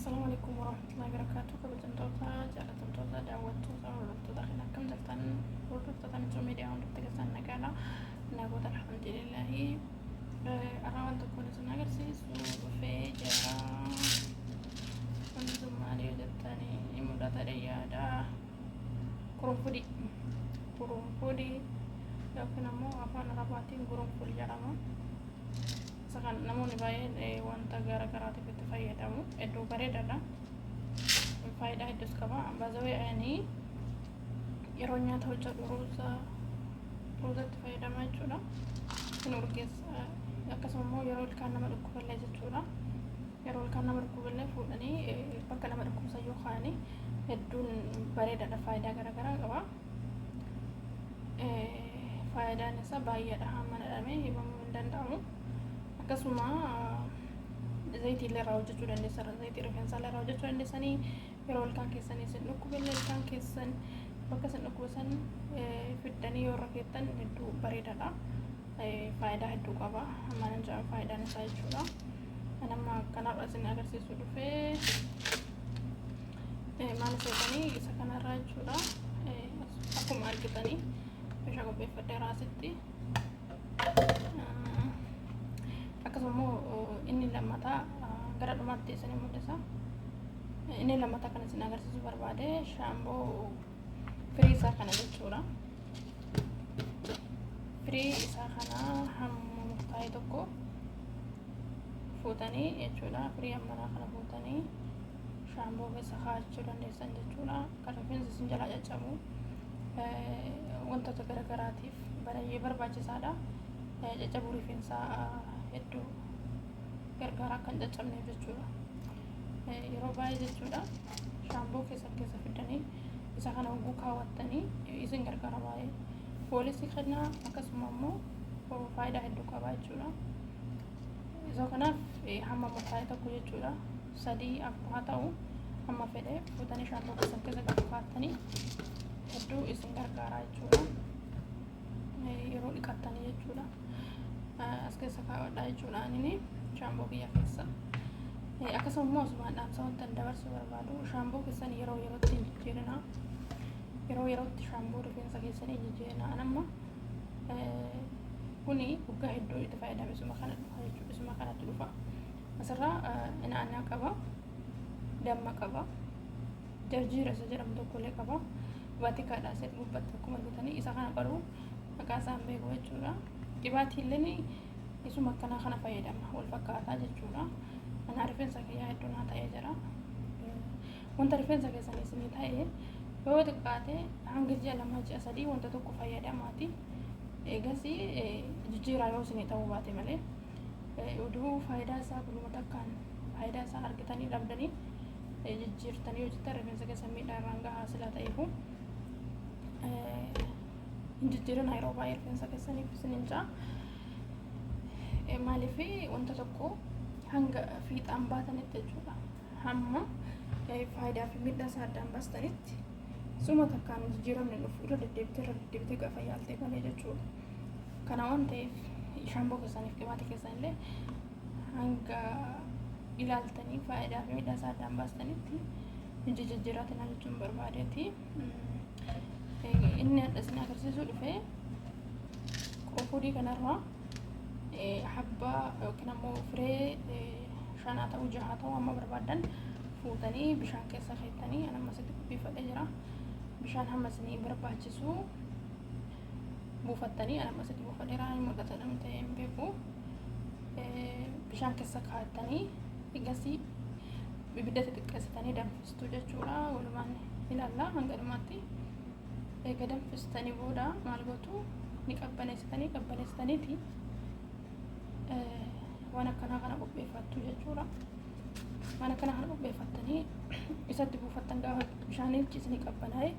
Assalamu alaikum warahmatullahi wabarakatuh. Kabajamtoota, jaalatamtoota, daawwattoota, hordoftoota kan akkam jirtan, hordoftoota Michuu Miidiyaa hundumti keessan nagaadha. Nagoota alhamdulillahi. Har'a waan tokkoon isin agarsiisu dhufee jira. Wanti sun maali yoo jettanii ni mul'ata yaada. Qurunfudii. Qurunfudii yookiin ammoo afaan Arabaatiin gurunful jedhama. Isa kan namoonni baay'een wanta gara garaatiif itti fayyadamu. Hedduu bareedaadha. Faayidaa hedduus qaba. Baazawee ani yeroo nyaata hojjedhu ruuza itti fayyadama jechuudha. Hin urgeessa. Akkasuma immoo yeroo ilkaan nama dhukkuballee jechuudha. Yeroo ilkaan nama dhukkuballee fuudhanii bakka nama dhukkubsan yoo kaa'anii hedduun bareedaadha. Faayidaa gara garaa qaba. Faayidaan isaa baay'eedha, hamma jedhamee himamuu hin danda'amu. Akkasuma zayitii illee irraa hojjechuu dandeessan, zayitii rifeensaa illee irraa hojjechuu dandeessanii, yeroo ilkaan keessanii isin dhukkubellee ilkaan keessan bakka isin dhukkubisan fiddanii yoo irra keettan hedduu bareedaadha. Faayidaa hedduu qaba. Hamma nan jedhamu faayidaan isaa jechuudha. Kan amma kanarra isin agarsiisuu dhufee maal seetanii isa kanarraa jechuudha. Akkuma argitanii meeshaa qopheeffadheera asitti. Akkasuma immoo inni lammataa gara dhumaatti isin mul'isa. Inni lammataa kan isin agarsiisuu barbaade shaamboo firii isaa kana jechuudha. Firii isaa kana hamma murtaa'e tokko fuutanii jechuudha. Firii ammanaa kana fuutanii shaamboo keessa kaa'achuu dandeessan jechuudha. Kan rifeensi isin jalaa caccabu wantoota garaagaraatiif baay'ee barbaachisaadha. Caccabuu rifeensaa hedduu gargaara akka hin caccabneef jechuudha. Yeroo baay'ee jechuudha shaamboo keessan keessa fidanii isa kana hogguu kaawwattanii isin gargaara baay'ee. Poolisii kennaa, akkasuma immoo faayidaa hedduu qaba jechuudha. Isoo kanaaf hamma murtaa'e tokko jechuudha. Sadii, afur haa ta'u, hamma fedhe fuutanii shaamboo keessan keessa gadi kaa'attanii hedduu isin gargaara jechuudha. Yeroo dhiqattanii jechuudha. As keessa kaawwadhaa jechuudha anini shaamboo kiyya keessa. Akkasuma immoo asumaan dhaamsa wanta dabarsuu barbaadu, shaamboo keessan yeroo yerootti hin jijjiirinaa. Yeroo yerootti shaamboo rifeensa keessanii hin jijjiirinaa. Anamma kuni waggaa hedduu itti fayyadame, isuma kana dhufa jechuudha. Isuma kanatti dhufa. Asirraa inaanaa qaba. Damma qaba. Jarjiira isa jedhamu tokkollee qaba. Vaatikaadha asitti gubbatti akkuma argitanii. Isa kana garuu maqaa isaan beeku jechuudha. Dhibaatiilleen isuma akkanaa kana fayyadama, wal fakkaataa jechuudha. Anaa rifeensa kiyyaa hedduu naa ta'ee jira. Wanta rifeensa keessan isinii ta'e yoo xiqqaate hanga ji'a 2, ji'a 3 wanta tokko fayyadamaati. Eegas jijjiiraa yoo isinii ta'uu baate malee. Oduu faayidaa isaa guyyuma takkaan faayidaa isaa argitanii dhabdanii jijjiirtanii hojjettan rifeensa keessan miidhaa irraan gahaa sila ta'eefu hin jijjiirina yeroo baay'ee rifeensa keessaniif isinin ja'a. Maaliif wanta tokko hanga fiixaan baatanitti jechuudha. Hamma faayidaa fi miidhaa isaa addaan baastanitti suma takkaan jijjiiramni dhufu irra deddeebitee irra deddeebitee gaafa yaaltee malee jechuudha. Kana waan ta'eef shaamboo keessaniif qibaatii keessan illee hanga ilaaltanii faayidaa fi miidhaa isaa addaan baastanitti hin jijjiiratina jechuun barbaadeeti. Inni hadha isin agarsiisuu dhufe qurunfudii kanarraa habbaa yookiin ammoo firee shanaa ta'uu, jahaa ta'uu, amma barbaadan fuutanii bishaan keessa keettanii, an amma asitti qopheeffadhee jira. Bishaan hamma isinii barbaachisu buufattanii, an amma asitti buufadheera, ni mul'ata namni ta'e hin beeku. Bishaan keessa kaa'attanii egasii ibidda xixiqqeessitanii danfistuu jechuudha. Walumaan ilaalla hanga dhumaatti. Eega danfistanii booda maal gootu? Ni qabbaneessitanii, qabbaneessitaniiti waan akkanaa kana qopheeffattu jechuudha. Waan akkanaa kana qopheeffattanii isatti buufattan gaafa bishaanichi isinii qabbanaa'e.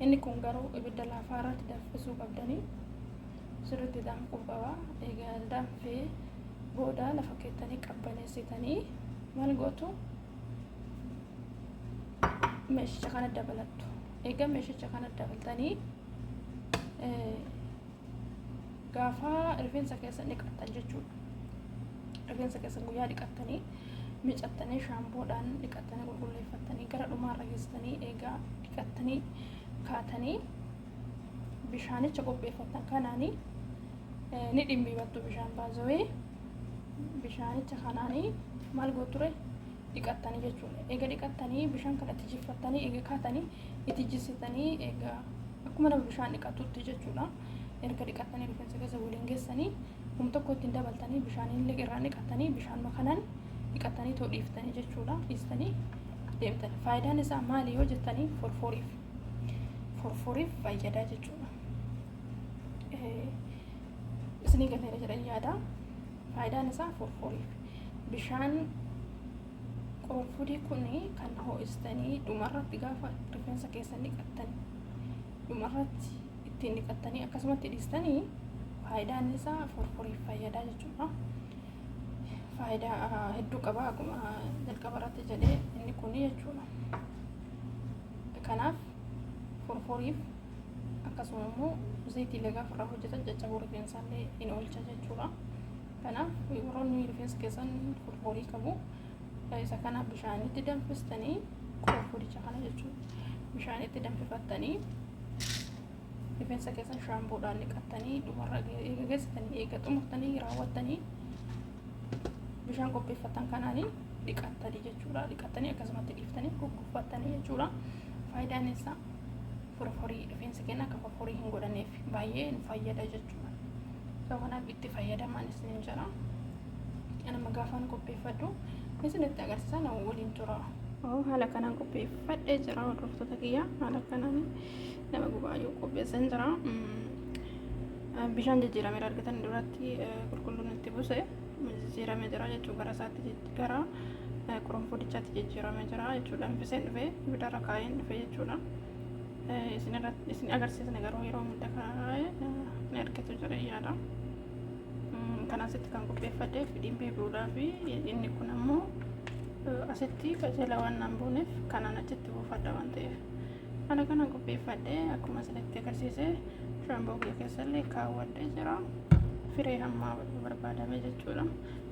Inni kun garuu ibidda laafaa irratti danfisuu qabdanii, sirriitti danfuu qaba. Egaa danfee booda lafa keettanii qabbaneessitanii maal gootu? Meeshicha kana dabalattu. Egaa meeshicha kana dabaltanii gaafa rifeensa keessan dhiqattan jechuudha. Rifeensa keessan guyyaa dhiqattanii Micattanii shaampoodhaan dhiqattanii qulqulleeffattanii gara dhumaarra geessitanii eegaa dhiqattanii kaatanii bishaanicha qopheeffattan kanaanii ni dhimbiibattu. Bishaan baazawee bishaanicha kanaanii maal gooture dhiqattanii jechuudha. Eega dhiqattanii bishaan kana itti jiffattanii eega kaatanii itti jissitanii eega akkuma nama bishaan dhiqatutti jechuudha. Erga dhiqattanii rifeensa keessa waliin geessanii hum tokko ittiin dabaltanii bishaanillee irraa dhiqattanii bishaanuma kanaan dhiqattanii too dhiiftanii jechuudha. Dhiistanii deemtanii. Faayidaan isaa maali yoo jettanii forforiif. Forforiif fayyadaa jechuudha. Isinii galeera jedhan yaada. Faayidaan isaa forforiif. Bishaan qurunfudii kun kan ho'istanii dhumarratti gaafa rifeensa keessan dhiqattan dhumarratti ittiin dhiqattanii akkasumatti dhiistanii faayidaan isaa forforiif fayyadaa jechuudha. Faayidaa hedduu qaba akkuma jalqaba irratti jedhee inni kun jechuudha. Kanaaf forforiif akkasuma immoo zayitiilee gaafa irraa hojjetan caccabuu rifeensaallee in oolcha jechuudha. Kanaaf warroonni rifeensa keessan forforii qabu isa kana bishaanitti danfistanii qurunfudicha kana jechuudha. Bishaanitti danfifattanii rifeensa keessan shaampoodhaan dhiqattanii dhumarra eega geessitanii eega xumurtanii raawwattanii bishaan qopheeffattan kanaanii dhiqattanii jechuudha. Dhiqattanii akkasumatti dhiiftanii gugguuffattanii jechuudha. Faayidaan isaa forforii rifeensa keenya akka forforii hin godhanneef baay'ee nu fayyada jechuudha. So kanaaf itti fayyadamaan isinin jira. Anama gaafaan qopheeffadhu isinitti agarsiisa na waliin tura. Haala kanaan qopheeffadhee jira hordoftoota kiyya. Haala kanaan nama gubaayyuu qopheessan jira. Bishaan jijjiirameera argatan duratti qulqulluun itti buuse jijjiiramee jira jechuun gara isaatti gara qurunfudichaatti jijjiiramee jira jechuudha. Danfiseen dhufe ibidarra kaa'een dhufe jechuudha. Isin irratti isin agarsiisne garuu yeroo hunda kaa'ee ni argatu jedhee yaada. Kan asitti kan qopheeffadhe dhimbiibuudhaa fi inni kun ammoo asitti qajeela waan naan buuneef kanaan achitti buufadha waan ta'eef. Haala kanaan qopheeffadhe akkuma isinitti agarsiise shaamboo kiyya keessallee kaawwadhee jira. Firee hammaa barbaadame jechuudha.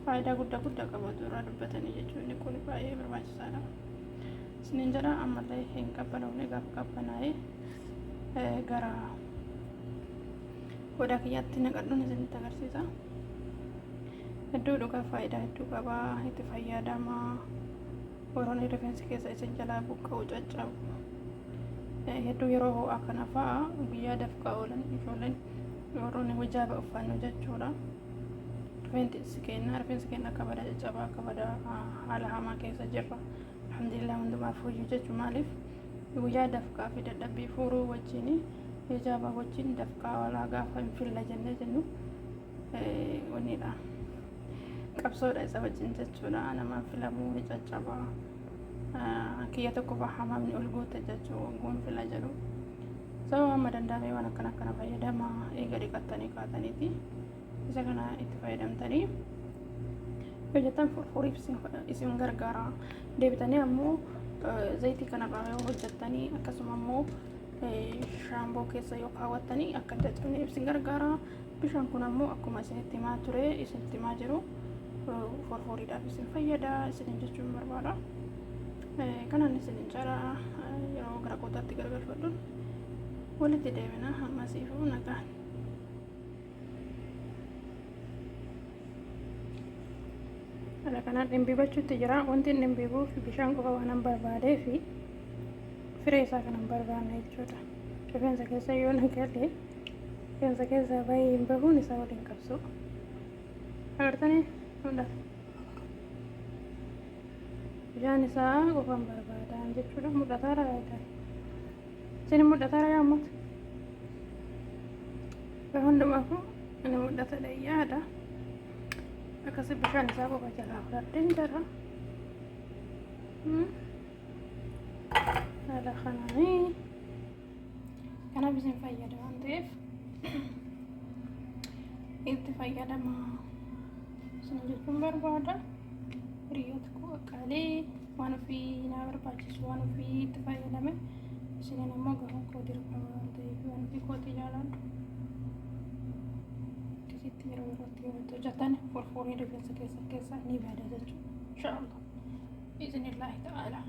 Faayidaa guddaa guddaa qaba irraa dubbatanii jechuudha. Inni kun baay'ee barbaachisaadha. Isiniin jedha ammallee hin qabbanoofne gaafa qabbanaa'ee gara qodaa kiyyaatti naqadhuun isinitti agarsiisa. Hedduu dhugaa faayidaa hedduu qaba. Itti fayyadamaa. Warroonni rifeensi keessa isin jalaa buqqa'u caccabu. Hedduu yeroo ho'aa kana fa'a guyyaa dafqaa oolan ijoolleen warroonni hijaaba uffannu jechuudha. Rifeensi keenya rifeensi keenya akka badaa caccabaa akka badaa haala hamaa keessa jirra. Alhamdulillah hundumaaf hoyyuu jechuun maaliif guyyaa dafqaa fi dadhabbii fuuruu wajjin hijaaba wajjin dafqaa walaa gaafa hin filla jennee jennu wanniidha. Qabsoodha isa wajjin jechuudha. Namaan filamuu ni caccabaa. Kiyya tokko baha hamamni ol guute jechuu guun fila jedhu. Sababa amma danda'amee waan akkana akkana fayyadama eega dhiqattanii kaataniiti. Isa kana itti fayyadamtanii yoo jettan furfuriif isin gargaara. Deebitanii ammoo zayitii kanarraa yoo hojjettanii akkasuma ammoo shaamboo keessa yoo kaawwattanii akka hin caccabneef isin gargaara. Bishaan kun ammoo akkuma isinitti himaa ture isinitti himaa jiru forforiidhaaf isin fayyada isinin jechuun barbaada. Kanaan isinin jara yeroo gara qootaatti gargalfadhuun walitti deebina hammasiifuu nagaan. Haala kanaan dhimbiibachuutti jira. Wanti inni dhimbiibuuf bishaan qofa waan hin barbaadee fi firee isaa kan hin barbaanne jechuudha. Rifeensa keessa yoo na gale rifeensa keessaa bahee hin bahuun isaa waliin qabsu. Agartanii mul'ata. Bishaan isaa qofa hin barbaadan jechuudha. Mul'ataara yaadaa. Isin mul'ataara yaa uummata. Hundumaafuu inni mul'ata yaada. Akkasi bishaan isaa qofa jalaa fudhadheen jira. Haala kanaanii. Kanaaf isin fayyada waan ta'eef itti fayyadama isin jechuun barbaada. Hiriyoota koo qaqqaalii waan ofii naa barbaachisu waan ofii itti fayyadame isiniin ammoo gahuun koo dirqama waan ta'eef waan ofii kootii jaaladhu. Akkasitti yeroo yerootti yoo itti hojjetan forforiin rifeensa keessan keessaa ni bada jechuudha. Inshaallah. Bi'iznillaahi ta'ala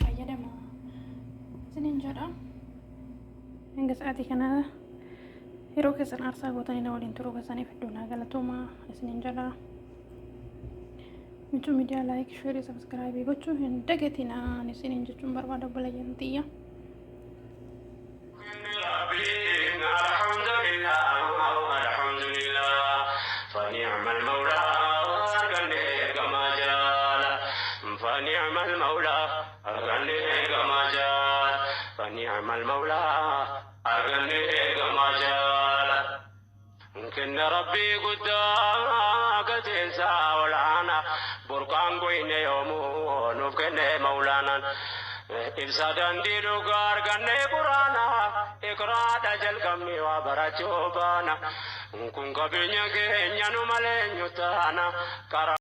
fayyadama isiniin jedha. Hanga sa'aatii kana yeroo keessan aarsaa gootanii na waliin turuu keessaniif hedduu naa galatoomaa isiniin jedha. Michuu Miidiyaa like, share, subscribe gochuu hin dagatinaa isiniin jechuun barbaada, obboleeyyan tiyya. الحمد لله، الحمد لله، فنعم المولى كما جال، فنعم المولى كما جال، فنعم المولى كما جال. كن ربي قدام قتنسا والعانا برقان قوين يومو نوف مولانا ibsa dandii dhugaa arganne, quraana iqraadha jalqabne, waa barachuu baana, kun qabeenya keenya nu malee eenyu taana karaa.